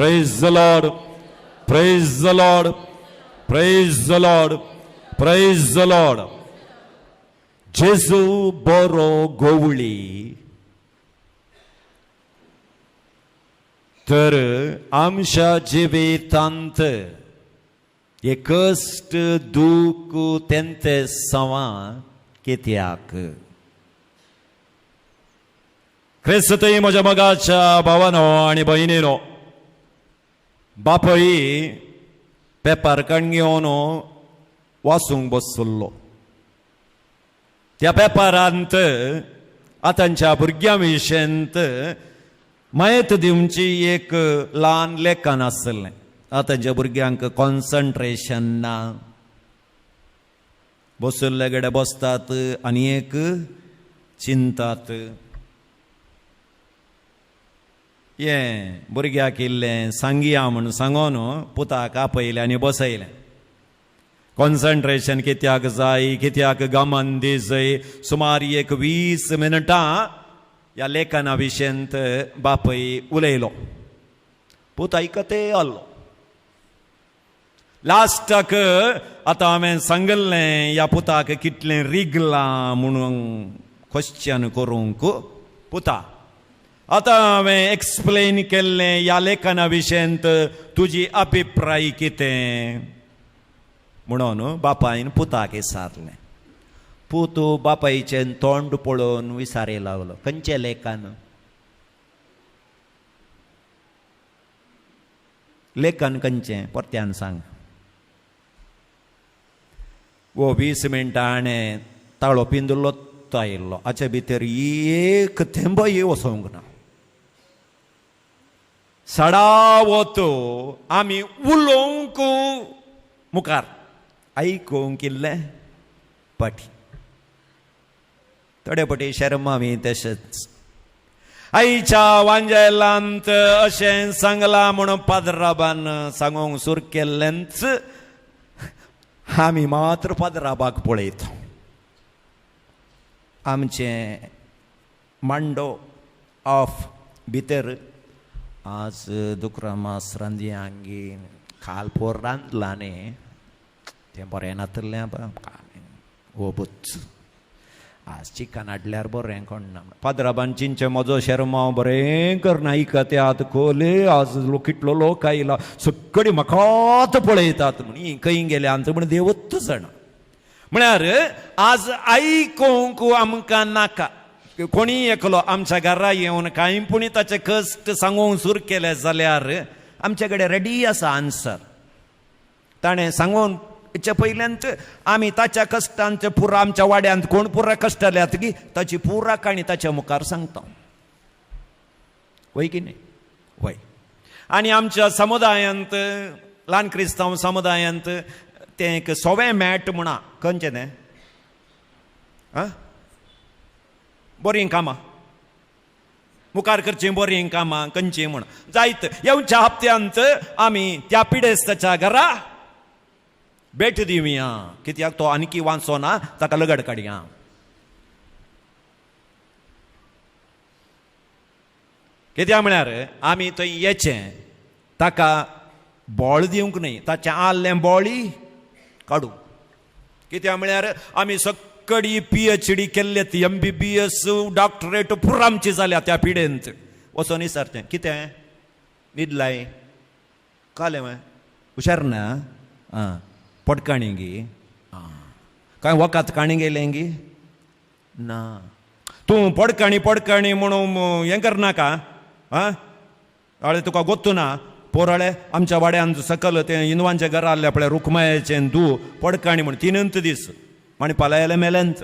Praise the Lord, praise the Lord, praise the Lord, praise the Lord. जेजू बरो गोवळी तर आमच्या जिवितांत हे कश्ट दूख तेंते सवां कित्याक? क्रिस्तय म्हज्या मोगाच्या भावानो आनी भयणीनो, बापय पेपर कण घेवन वाचूंक बसलो. त्या पेपरांत आतांच्या भुरग्यां विशयंत मयत दिवची एक ल्हान लेखन आसलें. आतांच्या भुरग्यांक कॉन्संट्रेशन ना, बशिल्ले कडेन बसतात आनी एक चिंतात. हें भुरग्याक इल्लें सांगया म्हूण सांगून पुताक आपयलें आनी बसयलें. कॉन्संट्रेशन कित्याक जाय, कित्याक गमन दी जाय. सुमार एक 20 मिनटां ह्या लेखना विशयंत बापय उलयलो. पूत आयकते आसलो. लास्टाक आतां हांवें सांगिल्लें ह्या पुताक कितलें रिगलां म्हणून क्वेश्चन करूंक. पुता, आतां हांवें एक्सप्लेन केल्लें ह्या लेखना विशयंत तुजी अभिप्राय कितें म्हणून बापायन पुताक विचारलें. पूत बापायचें तोंड पळोवन विचारी लागलो, खंयचें लेखन? लेखन खंयचें परत्यान सांग. वो 20 मिनटां हाणें ताळो पिंदुल्लो आयिल्लो, हाचे भितर एक थेंबय वचोंक ना. सडावत आमी उलोवंक मुखार, आयकूंक इल्लें फाटीं. थोडे फाटी शर्मावी तशेंच आयच्या वांजेलांत अशें सांगलां म्हणून पाद्राबान सांगूंक सुरू केल्लेंच, आमी मात्र पाद्राबाक पळयता. आमचें मांडो ऑफ भितर आज दुकरा मास रांदया गी, काल पोर रांदलां न्ही, तें बरें नातलें, ओबूच आज चिकन हाडल्यार बरें कोण ना. पाद्राबान चिंचे म्हजो शेरमांव बरें करना आयकत्यात कोले, आज लोक कितलो लोक आयला, सगळी म्हाकाच पळयतात म्हण खंय गेले आमचो म्हण देवूच जाणा. म्हळ्यार आज आयकूंक आमकां नाका. कोणीय एकलो आमच्या घरा येवन कांय पुणी ताचे कश्ट सांगूंक सुरू केले जाल्यार आमचे कडेन रेडी आसा आन्सर. ताणें सांगून हेच्या पयल्यांत आमी ताच्या कश्टांचे पुरा आमच्या वाड्यांत कोण पुरा कश्टल्यात की ताची पुरा काणी ताच्या मुखार सांगता, वय की न्ही? वय. आनी आमच्या समुदायांत, ल्हान क्रिस्तांव समुदायांत तें एक सोवें मॅट म्हणा, खंयचें तें आं, बरीं कामां मुखार करचीं, बरीं कामां खंयचीं म्हूण जायत. येवच्या हप्त्यांत आमी त्या पिडेस्ताच्या घरा भेट दिवया, कित्याक तो आणखी वांचो ना, ताका लगड काडया. कित्याक म्हळ्यार आमी थंय येचें ताका बोळ दिवंक न्हय, ताचें आल्लें बोळी काडूं. कित्याक म्हळ्यार आमी सगळी PhD केल्ले, MBBS doctorate पुरा आमची जाल्या त्या पिडेंत. वचोन विचारचें, कितें न्हिदलाय कालें हुशार ना, आं पोटकाणी गी, आं कांय वखद काणी गेलें गी ना, तूं पोडकाणी पोडकाणी म्हणून हें करनाका, आं आळे तुका गोत्तू ना. पोराळे आमच्या वाड्यान सकल तें हिंदवांच्या घरा आहलें पळय रुक्मायेचें दू पोडकाणी म्हण 3 दीस आनी पालायलें मेलेंच.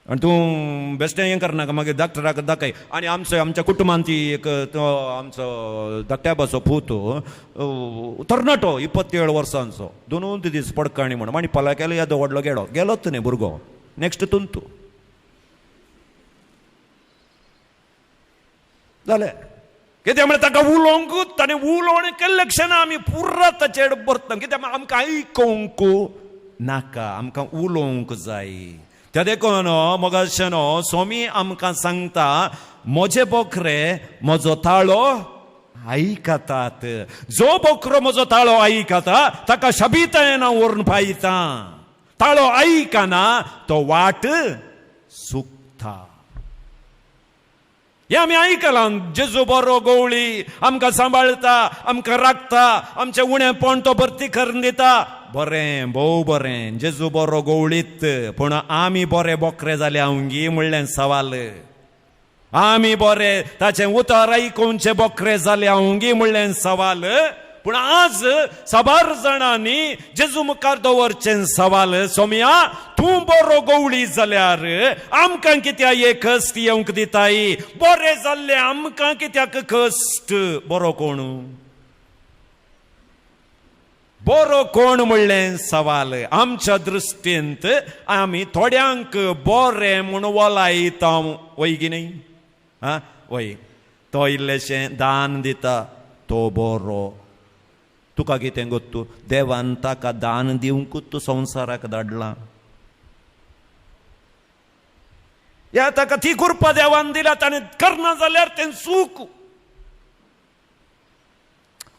आनी तूं बेश्टें हें करनाका, मागीर डॉक्टराक दाखय. आनी आमचो आमच्या कुटुंबांत ती एक तो आमचो धाकट्याबाचो पूत तरणाटो 27 वर्सांचो, 2 दीस पडकाणी म्हणून आनी पाला केलो येदो व्हडलो गेलो, गेलोच न्ही भुरगो नेक्स्ट तुंतू जालें. कित्याक म्हळ्यार ताका उलोवंक ताणें उलोवणें केल्लें क्षण आमी पुरा ताचेर बरता. कित्याक आमकां आयकूंक नाका, आमकां उलोवंक जाय. त्या देखून मोगाशेनो स्वामी आमकां सांगता, म्हजे बोकरे म्हजो ताळो आयकतात. जो बोकरो म्हजो ताळो आयकता ताका शबितायेन हांव व्हरून पायतां. ताळो आयकना तो वाट चुकता. हें आमी आयकलां. जेजू बरो गवळी, आमकां सांबाळटा, आमकां राखता, आमचें उणेपण तो भरती करून दिता. बरें, भोव बरें, जेजू बरो गवळीत, पूण आमी बरे बोकरे जाले हांव म्हणलें सवाल. आमी बरे ताचें उतर आयकुचे बोकरे जाले हांव म्हणलें सवाल. पूण आज साबार जाणांनी जेजू मुखार दवरचें सवाल, सोमया तूं बरो गवळी जाल्यार आमकां कित्याक एक कश्ट येवंक दिताय? बरें जाल्लें आमकां कित्याक कश्ट? बरो कोण? बरो कोण म्हणलें सवाल. आमच्या दृश्टींत आमी थोड्यांक बरें म्हूण वलायता, वय की न्ही? आं, वय. तो इल्लेशें दान दिता तो बरो. तुका कितें गोत्तू? देवान ताका दान दिवंकूच तूं संवसाराक धाडला. ह्या ताका ती कृपा देवान दिल्या, ताणें करना जाल्यार तें चूक.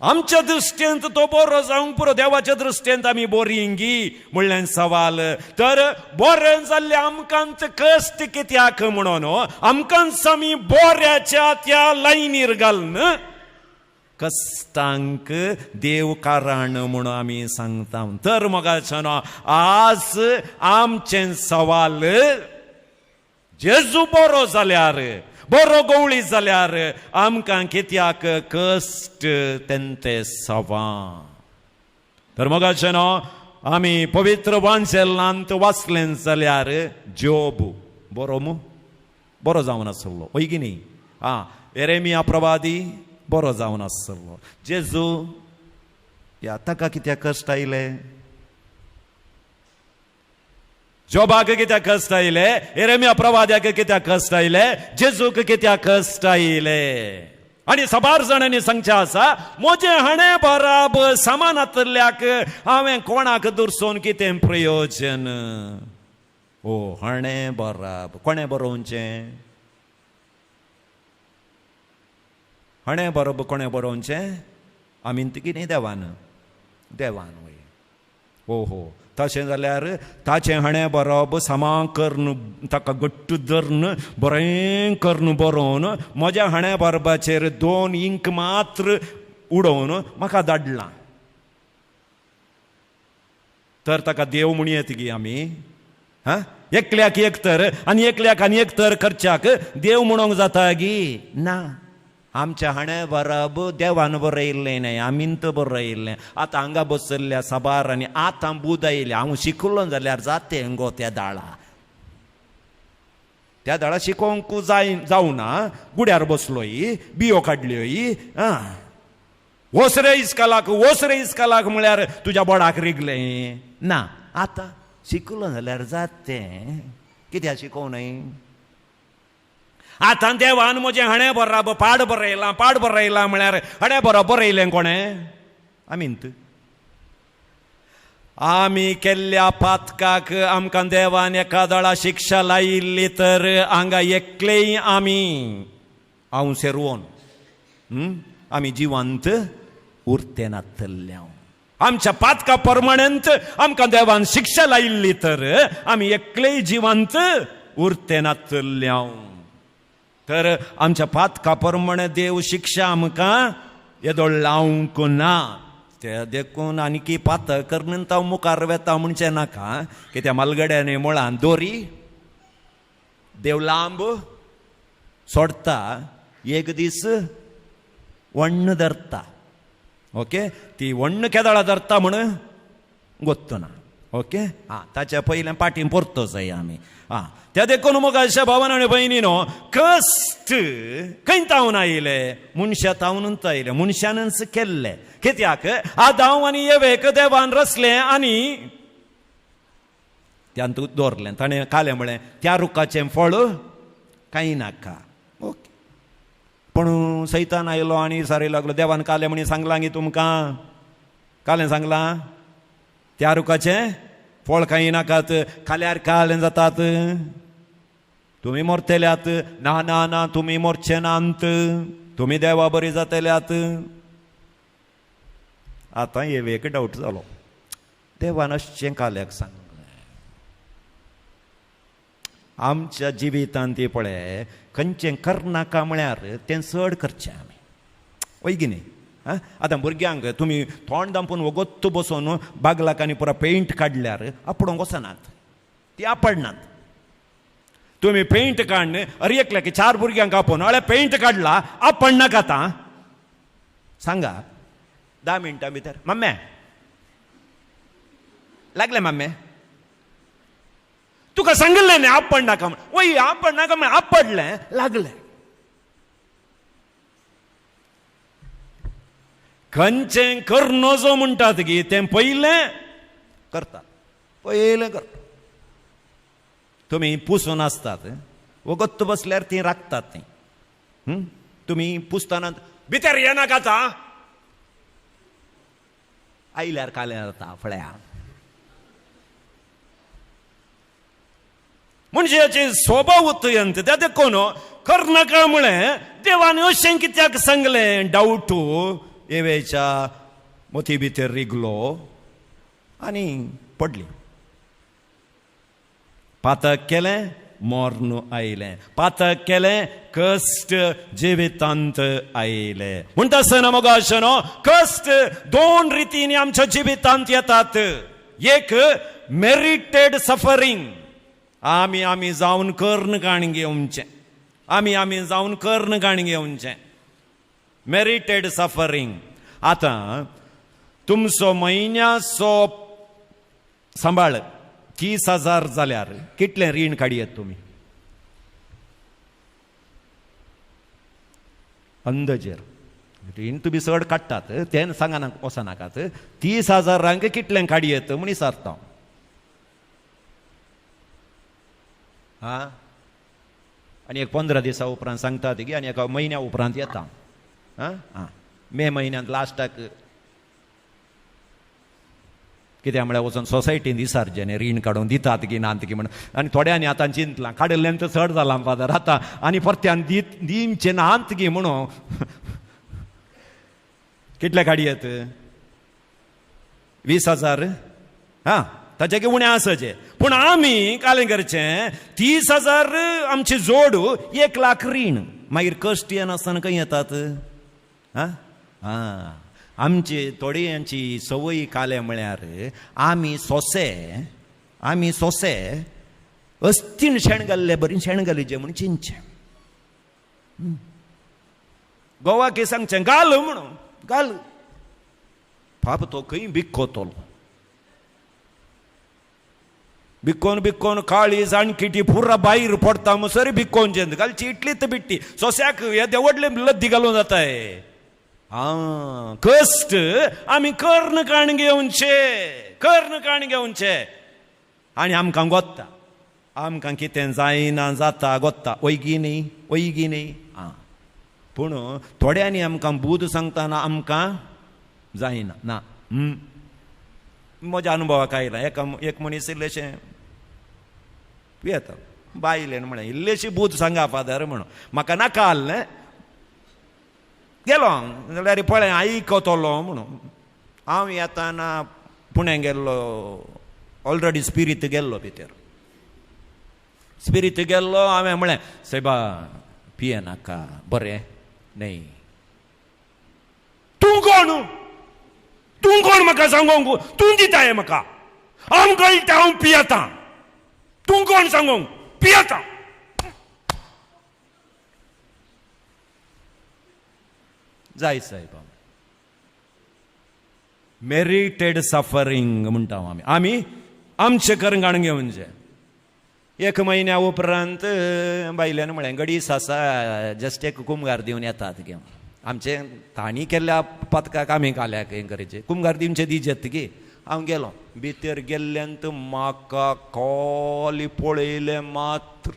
आमच्या दृश्टींत तो बरो जावंक पुरो, देवाच्या दृश्टींत आमी बरी गी म्हणलें सवाल. तर बरें जाल्लें आमकां कश्ट कित्याक म्हणून आमकांच आमी बऱ्याच्या त्या लायनीर घालून कश्टांक देव कारण म्हणून आमी सांगता. तर मोगाच्यानो, आज आमचें सवाल, जेजू बरो जाल्यार, बरो गवळी जाल्यार आमकां कित्याक कश्ट तेंते सवां? तर मोगाच्यानो, आमी पवित्र वांजेलांत वाचलें जाल्यार जोब बरो मू, बरो जावन आसलो, वय की न्ही? आं, एरेमिया प्रवादी बरो जावन आसलो. जेजू ह्या ताका कित्याक कश्ट आयले? जोबाक कित्याक कश्ट आयले? एरेमिया प्रवाद्याक कित्याक कश्ट आयले? जेजूक कित्याक कश्ट आयले? आनी साबार जाणांनी सांगचें आसा, म्हजें हाणें बराब सामान आतल्याक हांवें कोणाक दुरसोवन कितें प्रयोजन? ओ हाणें बराब कोणें बरोवचें? हाणें बरोबर कोणें बरोवचें? आमी कितें देवान, देवान वय. ओ हो, तशें जाल्यार ताचें हाणें बरोवप समा करून ताका घट्ट धरून बरें करून बरोवन म्हज्या हाणें बरोवपाचेर 2 इंक मात्र उडोवन म्हाका धाडलां, तर ताका देव म्हण येत गी आमी? हा, एकल्याक एक तर आनी एकल्याक आनी एक तर करच्याक देव म्हणूंक जाता गी? ना. आमच्या हाणें बरोब देवान बरयल्लें न्हय, आमीन बरयल्लें. आतां हांगा बसल्ल्या साबार आनी आतां बूद आयल्या, हांव शिकलो जाल्यार जातें गो त्या दाळा, त्या दाळा शिकोवंक जाय जावना. गुड्यार बसलोय, बियो काडल्योय. आं, वसरे इस्कालाक, वसरे इस्कालाक म्हळ्यार तुज्या बोडाक रिगलें ना. आतां शिकलो जाल्यार जातें, कित्याक शिकोवं न्हय? आतां देवान म्हजें हाणें बराब पाड बरयलां, पाड बरयलां म्हळ्यार हाणें बरो बरयलें कोणें? आमींत. आमी केल्ल्या पातकाक आमकां देवान एका दळा शिक्षा लायिल्ली, तर हांगा एकलेय आमी हांव सेरवोन आमी जिवंत उरते नातल्ल्या. आमच्या पातका परमाणेंत आमकां देवान शिक्षा लायिल्ली, तर आमी एकलेय जिवंत उरते नातल्ल्या. तर आमच्या पातका प्रमाणे देव शिक्षा आमकां येदो लावंक ना. ते देखून आनीकी पातक करून हांव मुखार वेता म्हणचें नाका, कित्याक मालगड्यानी मुळान दोरी देव लांब सोडटा, एक दीस वण्ण धरता. ओके, ती वण्ण केदळा धरता म्हण गोत्तना. ओके, आं, ताच्या पयलें पाटी परतो जाय आमी. आं, त्या देखून मोगाच्या भावान आनी भयणीनो, कश्ट खंय तावन आयले? मनशा तावनूच आयले, मनशानच केल्ले. कित्याक आदांव आनी येवेक देवान रचलें आनी त्यान दवरलें. ताणें कालें म्हळें, त्या रुखाचें फळ कांय नाका. ओके, पूण सैतान आयलो आनी सारी लागलो, देवान कालें म्हणी सांगलां गी तुमकां? कालें सांगलां त्या रुखाचें फळ कांय नाकात, खाल्यार कालें जातात, तुमी मरतल्यात. ना ना ना, तुमी मरचे नात. तुमी देवा बरी जातल्यात. आतां एक डावट जालो, देवान अशें काल्याक सांगलें. आमच्या जिवितांत ती पळय खंयचें करनाका म्हळ्यार तें चड करचें आमी, वय की न्ही? आं, आतां भुरग्यांक तुमी तोंड दांपून वगत्त बसून बागलाक आनी पुरा पेंट काडल्यार आपडोंक वचनात, ती आपडनात. तुमी पेंट काडून अरे एकल्याक 4 भुरग्यांक आपोवन अळे पेंट काडला आपडनाका आतां सांगा, 10 मिनटां भितर मम्मे लागलें, मम्मे तुका सांगिल्लें न्ही आपड नाका म्हण, वय आपड नाका म्हण आपडलें लागलें. खंयचें कर नजो म्हणटात की तें पयलें करतात, पयलें करतात. तुमी पुसून आसतात, वगत्त बसल्यार तीं राखतात तीं. तुमी पुसतना भितर येनाका आतां, आयल्यार काल्यार जाता फळ्या. मनशाचे स्वभाव उतयंत त्या देखून करनाका म्हळें देवान अशें कित्याक सांगलें? डावटू एवेच्या मोती भितर रिगलो आनी पडली. पातक केलें मर्ण आयलें, पातक केलें कश्ट जिवितांत आयले. म्हणटा आसतना मोगाशनो कश्ट 2 रितींनी आमच्या जिवितांत येतात. एक मेरिटेड सफरींग, आमी आमी जावन कर्ण काण घेवचें, आमी आमी जावन कर्ण काण घेवचें, मेरिटेड सफरींग. आतां तुमचो म्हयन्याचो सांबाळ 30,000 जाल्यार कितलें रीण काडयेत तुमी? अंदाजेर रीण तुमी चड काडटात तें सांगना वचनाकात. 30,000 कितलें काडयेत म्हूण विचारता. आं, आनी एक 15 दिसां उपरांत सांगता ती, आनी एका म्हयन्या उपरांत येता. आं आं, मे म्हयन्यांत लास्टाक कित्याक म्हळ्यार वचून सोसायटीन विचारचें न्ही रीण काडून दितात की नात की म्हण. आनी थोड्यांनी आतां चिंतलां काडिल्ल्यान तर चड जालां फादर, आतां आनी परत्यान दिवचें नात की म्हणून. कितले काडयेत? 20,000. हां, ताचे की उणें आसचें. पूण आमी कालें करचें 30,000 आमची जोड 1 लाख रीण, मागीर कश्ट येनासतना खंय येतात? आं आं, आमची थोड्यांची संवय कालें म्हळ्यार आमी सोंसे, आमी सोंसे अस्तीन शेण घाल्ले बरी शेण घालीचें म्हूण चिंतचें. गोवा की सांगचें घाल म्हणून घाल, पाप तो खंय बिक्कोतलो, बिक्कोन बिक्कोन काळी जाणकिटी पुरा भायर पडटा म्हणसर बिक्कोन जेंत घालची इतलीच बिट्टी सोंस्याक येदे व्हडले लद्दी घालूं जाताय. आं, कश्ट आमी कर्ण काण घेवचे, कर्ण काण घेवचे. आनी आमकां गोत्ता, आमकां कितें जायना जाता गोत्ता, वयगी न्ही, वयगी न्ही. आं, पूण थोड्यांनी आमकां बूद सांगतना आमकां जायना ना. म्हज्या अनुभवाक आयला एक मनीस इल्लेशें पियेता, बायलेन म्हळें इल्लेशी बूद सांगा फादर म्हणून, म्हाका नाका आहलें गेलो जाल्यार पळय आयकतलो म्हणून. हांव येताना पुणे गेल्लो, ऑलरेडी स्पिरीत गेल्लो भितर, स्पिरीत गेल्लो. हांवें म्हळें सायबा पियेनाका बरें न्ही. तूं कोण? तूं कोण म्हाका सांगोंक? तूं दिताय म्हाका, हांव कळटा हांव पियेता, तूं कोण सांगोंक? पियेता. जाय सायबा, मेरिटेड सफरींग म्हणटा आमी, आमी आमचें करंगाण घेवचें. एक म्हयन्या उपरांत बायल्यान म्हळें गडीस आसा जस्ट एक कुमगार दिवन येतात घेवन, आमचें तांणी केल्ल्या पातकाक आमी काल्याक हें करचें, कुमगार दिवचें दिजेत की. हांव गेलो भितर गेल्ल्यान तर म्हाका कोली पळयलें मात्र,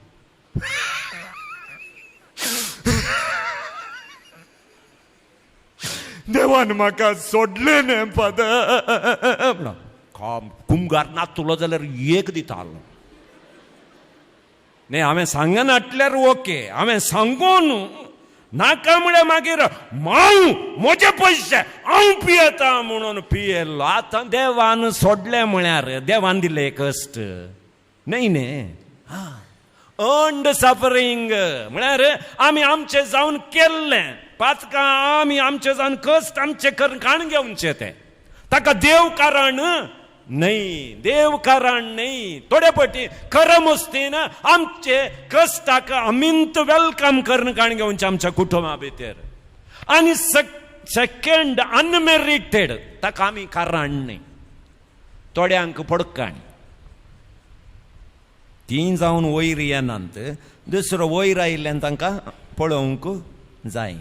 देवान म्हाका सोडलें न्ही फादर म्हणून. कुमगार नातलो जाल्यार एक दितालो न्ही. हांवें सांगना हाटल्यार ओके, हांवें सांगून नाका म्हळ्यार मागीर हांव म्हजे पयशे हांव पियेता म्हणून पियेलो. आतां देवान सोडलें म्हळ्यार देवान दिलें कश्ट न्हय न्ही. अर्न्ड सफरींग म्हळ्यार आमी आमचें जावन केल्लें पातकां, आमी आमचें जावन कश्ट आमचें करून काण घेवचें तें. ताका देव कारण न्हय, देव कारण न्हय. थोडे पटी खरं मुस्तीन आमचे कश्टाक आमींत welcome करून काण घेवचें आमच्या कुटुंबा भितर. आनी सेकंड अनमेरिटेड, ताका आमी कारण न्हय. थोड्यांक पडकाण तीं जावन वयर येनात, दुसरो वयर आयिल्ल्यान तांकां पळोवंक जाय.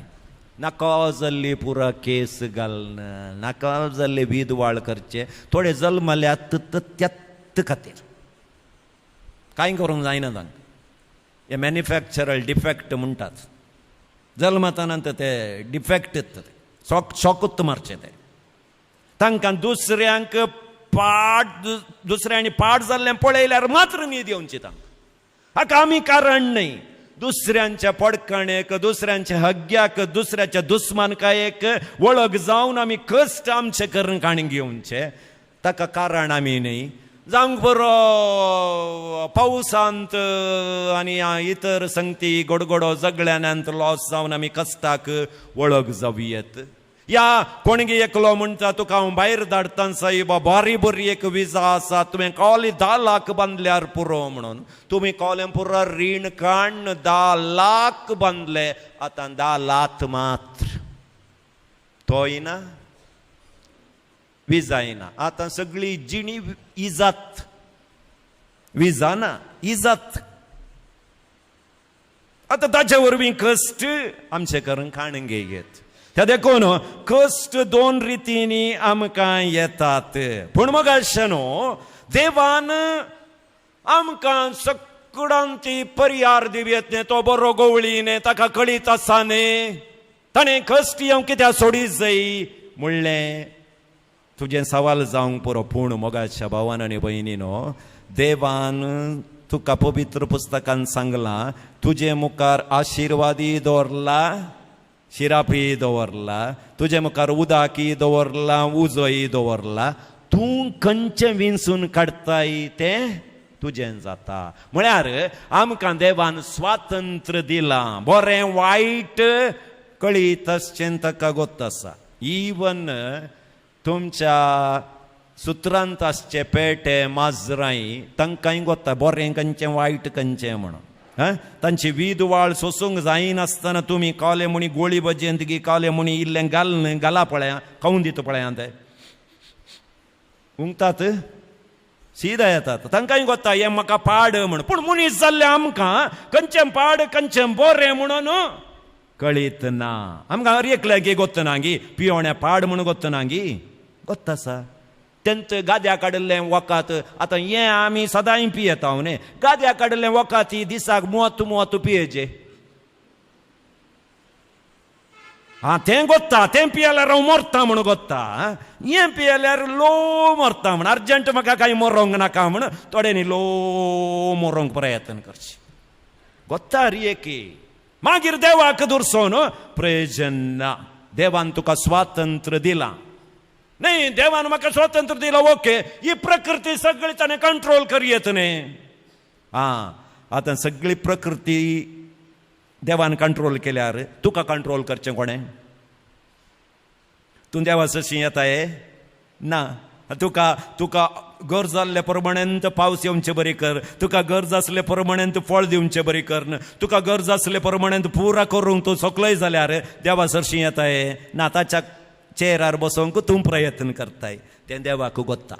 नाका जाल्ली पुरा केस घालना, नाका जाल्ले विदवाळ करचे. थोडे जल्मल्यात त्यात खातीर कांय करूंक जायना तांकां. हे मॅन्युफॅक्चरल डिफेक्ट म्हणटात. जल्मताना ते डिफेक्ट येता, शॉक शॉकूच मारचे ते तांकां. दुसऱ्यांक पाड, दुसऱ्यांनी पाड जाल्लें पळयल्यार मात्र न्हीद येवची तांकां. हाका आमी कारण न्हय. दुसऱ्यांच्या पडकणेक, दुसऱ्यांच्या हग्ग्याक, दुसऱ्याच्या दुस्मानकायेक वळख जावन आमी कश्ट आमचे करून काणी घेवचे, ताका कारण आमी न्हय. जावंक बरो पावसांत आनी इतर संगती गोडगोडो जगळ्यान्यांत लॉस जावन आमी कश्टाक वळख जावयेत. या कोणगी एकलो म्हणटा, तुका हांव भायर धाडटा सायबा, बारी बरी एक विजा आसा, तुवें कोले 10 लाख बांदल्यार पुरो म्हणून. तुमी कोलें पुरो रीण काडून 10 लाख बांदले, आतां 10 लाख मात्र तोय ना, विजाय ना. आतां सगळी जिणी इजात, विजा ना, इजात. आतां ताचे वरवीं कश्ट आमचे करून काणगे घेत. त्या देखून कश्ट दोन रितींनी आमकां येतात. पूण मग न्हू, देवान आमकां सगळ्यां ती परिहार दिवयेत न्ही. तो बरो गवळी न्ही, ताका कळीत आसा न्ही, ताणें कश्ट येवंक कित्याक सोडी जाय म्हणलें तुजें सवाल जावंक पुरो. पूण मोगाच्या भावान आनी भयणीनो, देवान तुका पवित्र पुस्तकान सांगलां, तुजे मुखार आशिर्वादी दवरला, शिरापी दवरला, तुजे मुखार उदाकी दवरला, उजोय दवरला. तूं खंयचें विंचून काडटाय तें तुजें जाता. म्हळ्यार आमकां देवान स्वातंत्र्य दिलां. बरें वायट कळीत आसचें ताका गोत आसा. इवन तुमच्या सुत्रांत आसचे पेटे माजरांय, तांकांय गोत्ता बरें खंयचें वायट खंयचें म्हणून. हां, तांची वीद वाळ सोसूंक जायनासतना तुमी काले म्हणी गोळी भजयंत गी काले म्हणी इल्लें घाल घाला पळया, खावन दिता पळया, ते उंगतात, सीदा येतात. तांकांय गोत्ता हें म्हाका पाड म्हण. पूण मनीस जाल्ले आमकां खंयचें पाड खंयचें बरें म्हणून कळीत ना. आमकां हर एकल्याक गोत्त ना गी, पियोण्या पाड म्हणून गोत्त ना गी, गोत्त आसा. तेंच गाद्या काडिल्लें वखद आतां हें आमी सदांय पियेता न्ही. गाद्या काडिल्लें वखद ही दिसाक मोत मोत पियेचे. आं, तें गोत्ता, तें पियेल्यार हांव मरता म्हूण गोत्ता, हें पियेल्यार लो मरता म्हण. अर्जंट म्हाका कांय मरोंक नाका म्हण थोड्यांनी लो मरोंक प्रयत्न करचे. गोत्ता री एकी. मागीर देवाक दुरसोन प्रयोजन ना. देवान तुका स्वातंत्र्य दिलां न्ही. देवान म्हाका स्वातंत्र्य दिलां, ओके, ही प्रकृती सगळी ताणें कंट्रोल करयेत न्ही. आं, आतां सगळी प्रकृती देवान कंट्रोल केल्यार तुका कंट्रोल करचें कोणें? तूं देवा सशी येताय ना. तुका तुका गरज जाल्ले प्रमाणेंत पावस येवचे बरी कर, तुका गरज आसले प्रमाणेंत फळ दिवचे बरी कर, तुका गरज आसले प्रमाणेंत पुरा करूंक तूं सोकलय जाल्यार देवा सरशी येताय ना. ताच्या चेरार बसोवंक तूं प्रयत्न करताय, तें देवाक गोत्ता.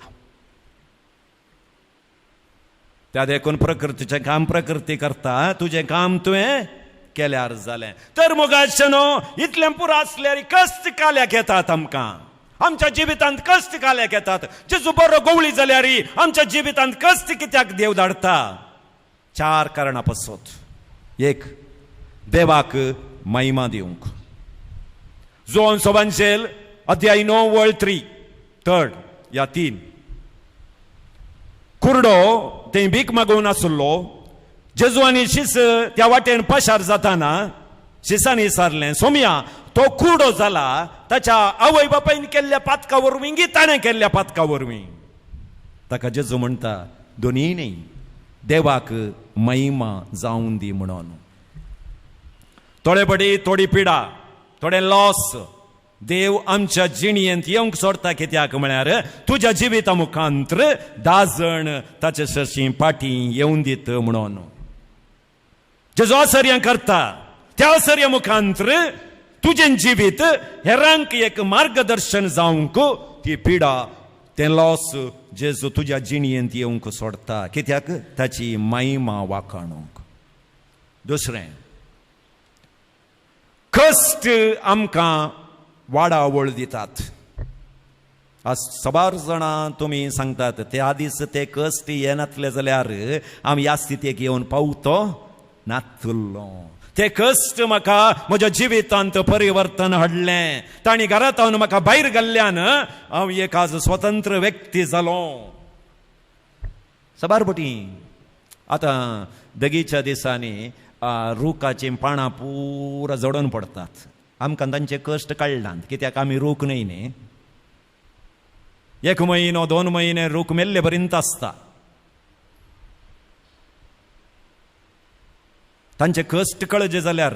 त्या देखून प्रकृतीचें काम प्रकृती करता, तुजें काम तुवें केल्यार जालें. तर मोगाचें न्हू, इतलें पुरो आसल्यार कश्ट काल्याक येतात आमकां. आमच्या जिवितांत कश्ट काल्याक येतात. जेजू बरो गवळी जाल्यार आमच्या जिवितांत कश्ट कित्याक देव धाडटा? चार कारणां पसत. एक, देवाक महिमा दिवंक. जोन सोबांशेल अध्याय 9 वळ 3 थर्ड या 3. कुर्डो ते भीक मागून आसलो. जेजू आनी शिस त्या वाटेन पशार जाताना शिसांनी विचारलें, सोमया, तो कुडो जाला ताच्या आवय बापायन केल्ल्या पातका वरवीं की ताणें केल्ल्या पातका वरवीं? ताका जेजू म्हणटा, दोनूय न्ही, देवाक महिमा जावन दी म्हणून. थोडे बडी, थोडी पिडा, थोडे लॉस देव आमच्या जिणयेंत येवंक सोडता, कित्याक म्हळ्यार तुज्या जिविता मुखांत्र 10 जाण ताचे सरशी पाटी येवन दित म्हणून. जेजो आसर्यां करता, त्या आसर्या मुखांत्र तुजें जिवीत हेरांक एक मार्गदर्शन जावंक ती पिडा, तें लॉस जेजू तुज्या जिणयेंत येवंक सोडता, कित्याक? ताची महिमा वाखाणूंक. दुसरें, कश्ट आमकां वाडावळ दितात. आज सबार जाणां तुमी सांगतात, त्या दीस ते कश्ट येनातले जाल्यार आमी ह्या स्थितीक येवन पावतो नातुल्लो. ते कश्ट म्हाका म्हज्या जिवितांत परिवर्तन हाडलें. तांणी घरांत हांव म्हाका भायर घाल्ल्यान हांव एक आज स्वतंत्र व्यक्ती जालो. सबार पटी आतां दगीच्या दिसांनी रुखाचीं पानां पुरा जडून पडतात. आमकां तांचे कश्ट कळनात, कित्याक आमी रूख न्हय न्ही. एक म्हयनो, 2 म्हयने रूख मेल्ले पर्यंत आसता. तांचे कश्ट कळचे जाल्यार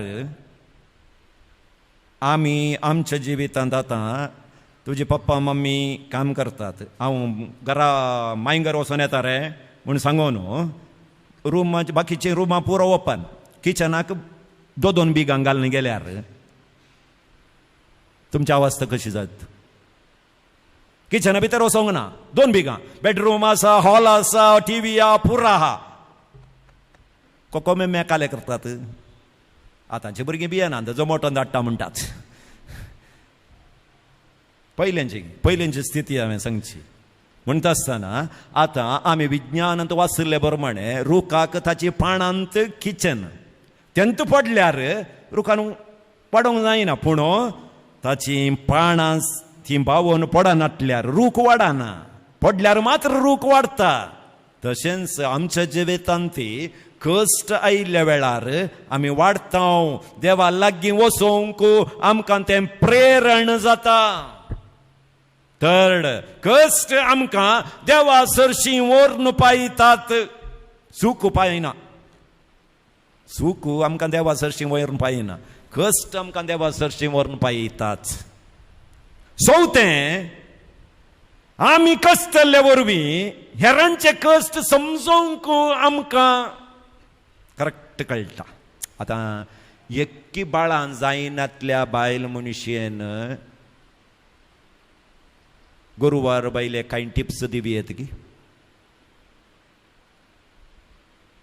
आमी आमच्या जिवितांत, आतां तुजी पप्पा मम्मी काम करतात, हांव घरा मांयघर वचोन येता रे म्हूण सांगून रुमा, बाकीचीं रुमां पुरो ओपन, किचनाक दोन दोन बिगां घालून गेल्यार तुमची अवस्था कशी जात? किचना भितर वचोंक ना, दोन बिगां, बेडरूम आसा, हॉल आसा, टीव्ही आहा, पुरा आहा. कोकोमे मेकाले करतात. आतांची भुरगीं भियेनात, झोमोटोन धाडटा म्हणटात. पयल्यांची पयल्यांची स्थिती हांवें सांगची म्हणटा आसतना, आतां आमी विज्ञानांत वाचिल्ले प्रमाणे रुखाक ताची पानांत किचन, तेंत पडल्यार रुखान पडोंक जायना, पूण ताची पानां ती बावोन पडनातल्यार रूख वाडना, पडल्यार मात्र रूख वाडटा. तशेंच आमच्या जिवितांत ती कश्ट आयिल्ल्या वेळार आमी वाडटा, देवा लागीं वचोंक आमकां तें प्रेरण जाता. थर्ड, कश्ट आमकां देवा सरशी व्हरून पायतात, सूख पायना. सूख आमकां देवा सरशी व्हरून पायना, कश्ट आमकां देवा सरशी व्हरून पायतात. चवथें, आमी कश्टल्ले वरवीं हेरांचे कश्ट समजोवंक आमकां करेक्ट कळटा. आतां एक्की बाळान जायनातल्या बायल मनशेन गुरवार बायले कांय टिप्स दिवं येत की?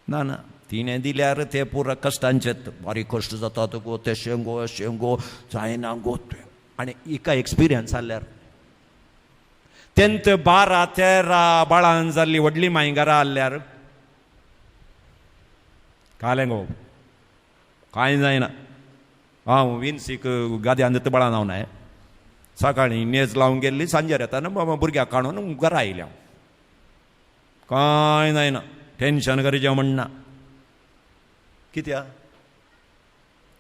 ना ना, तिणें दिल्यार ते पुरा कश्टांचेत, बारीक कश्ट जातात गो, तेशें गो, अशें गो, जायना गो. आनी हिका एक्सपिरियन्स जाल्यार तेंत 12-13 बाळान जाल्ली व्हडली माय घरा आसल्यार कालें गो, कांय जायना. हांव विन्सीक गाद्यान बाळान हांव नाय, सकाळीं नेज लावंक गेल्ली, सांजेर येताना भुरग्याक काडून घरा आयल्या, कांय जायना, टेन्शन करचें म्हणना. कित्याक?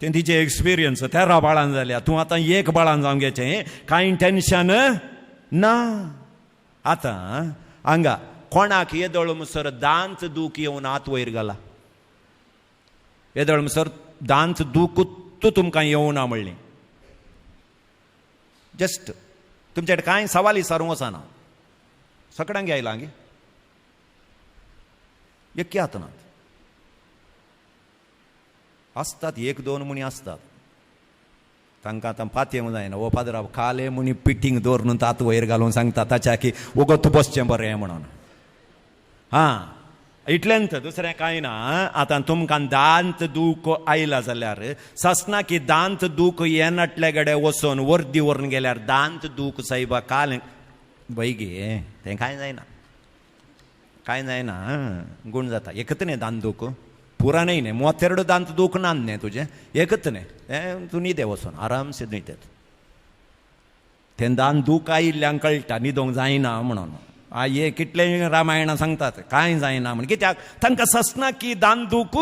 तें तिचें एक्सपिरियन्स, 13 बाळान जाल्या. तूं आतां एक बाळान जावंक घेचें, कांय टेन्शन ना. आतां हांगा कोणाक येदोळ म्हणसर दांत दूख येवन हात वयर घाला? येदोळ म्हणसर दांत दूख तुमकां येवना म्हणलें, जस्ट तुमच्या कडेन कांय सवाल विचारूंक वचना. सगळ्यांक आयलां गे, एक्की नात आसतात, एक दोन म्हणी आसतात, तांकां आतां पातयेवंक जायना. हो पाद्राव काले म्हणी पिटींग दवरून तात वयर घालून सांगता ताच्या की वगत बसचें बरें म्हणून. हां, इतलेंच, दुसरें कांय ना. आतां तुमकां दांत दूख आयला जाल्यार ससना की दांत दूख येनाटले कडेन वचून वर्दी व्हरून गेल्यार दांत दूख सायबा काल बय गे, तें कांय जायना, कांय जायना, गुण जाता. एकच न्ही दांत दूख पुरा न्ही न्ही, 32 दांत दूख ना न्ही तुजें, एकच न्ही तें, तूं न्हिदे वचून आरामसे न्हिदेत. तें दांत दूख आयिल्ल्यांक कळटा न्हिदोंक जायना म्हणून. हे कितले रामायणां सांगतात, कांय जायना म्हण. कित्याक? तांकां ससना की दांत दूख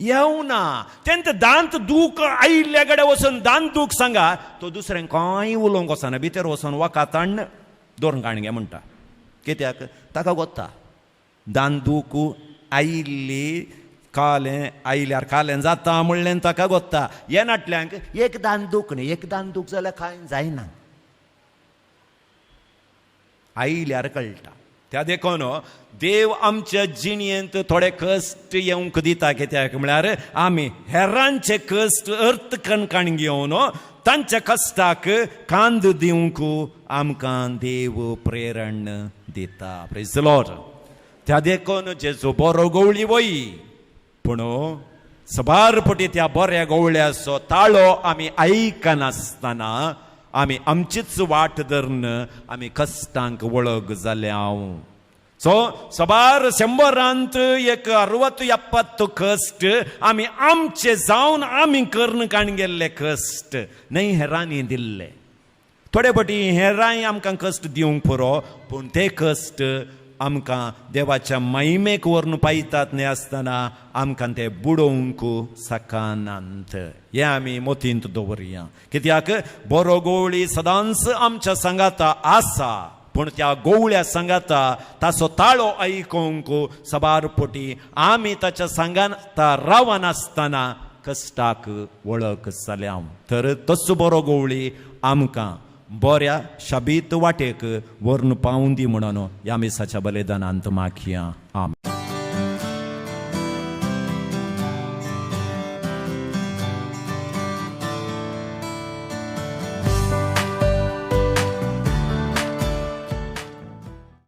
येवना. तेंत दांत दूख आयिल्ल्या कडेन वचून दांत दूख सांगा, तो दुसऱ्यांक कांय उलोवंक वचना, भितर वचून वखद हाडून दवरून काणगे म्हणटा. कित्याक? ताका गोत्ता दांत दूख आयिल्ली कालें आयल्यार कालें जाता म्हणलें ताका गोत्ता. हे नाटल्यांक एक दांत दूख न्ही, एक दांत दूख जाल्यार कांय जायना, आयल्यार कळटा. त्या देखून देव आमच्या जिणेंत थोडे कश्ट येवंक दिता, कित्याक म्हळ्यार आमी हेरांचे कश्ट अर्थ कणकण घेवन तांच्या कश्टाक कांद दिवंक आमकां देव प्रेरण दिता. Praise the Lord. त्या देखून जेजू बरो गवळी वय, पूण सबार पटी त्या बऱ्या गवळ्याचो ताळो आमी आयकनासतना आमी आमचीच वाट धरून आमी कश्टांक वळग जाल्या. सो सबार 100रांत एक 60 70 कश्ट आमी आमचे जावन आमी करून काण गेल्ले कश्ट न्हय, हेरांनी दिल्ले. थोडे पटी हेरांय आमकां कश्ट दिवंक पुरो, पूण ते कश्ट आमकां देवाच्या महिमेक व्हरून पायतात न्हय आसतना आमकां ते बुडोवंक सकानात. हें आमी मोतींत दवरया, कित्याक बरो गवळी सदांच आमच्या सांगाता आसा, पूण त्या गोवळ्या सांगाता ताचो ताळो आयकूंक सबार पटी आमी ताच्या सांगाता रावनासतना कश्टाक वळख जाल्या. तर तसो बरो गवळी आमकां बऱ्या शाबीत वाटेक व्हरून पावूं दी म्हणून ह्या मिसाच्या बलिदानांत मागया. आमेन.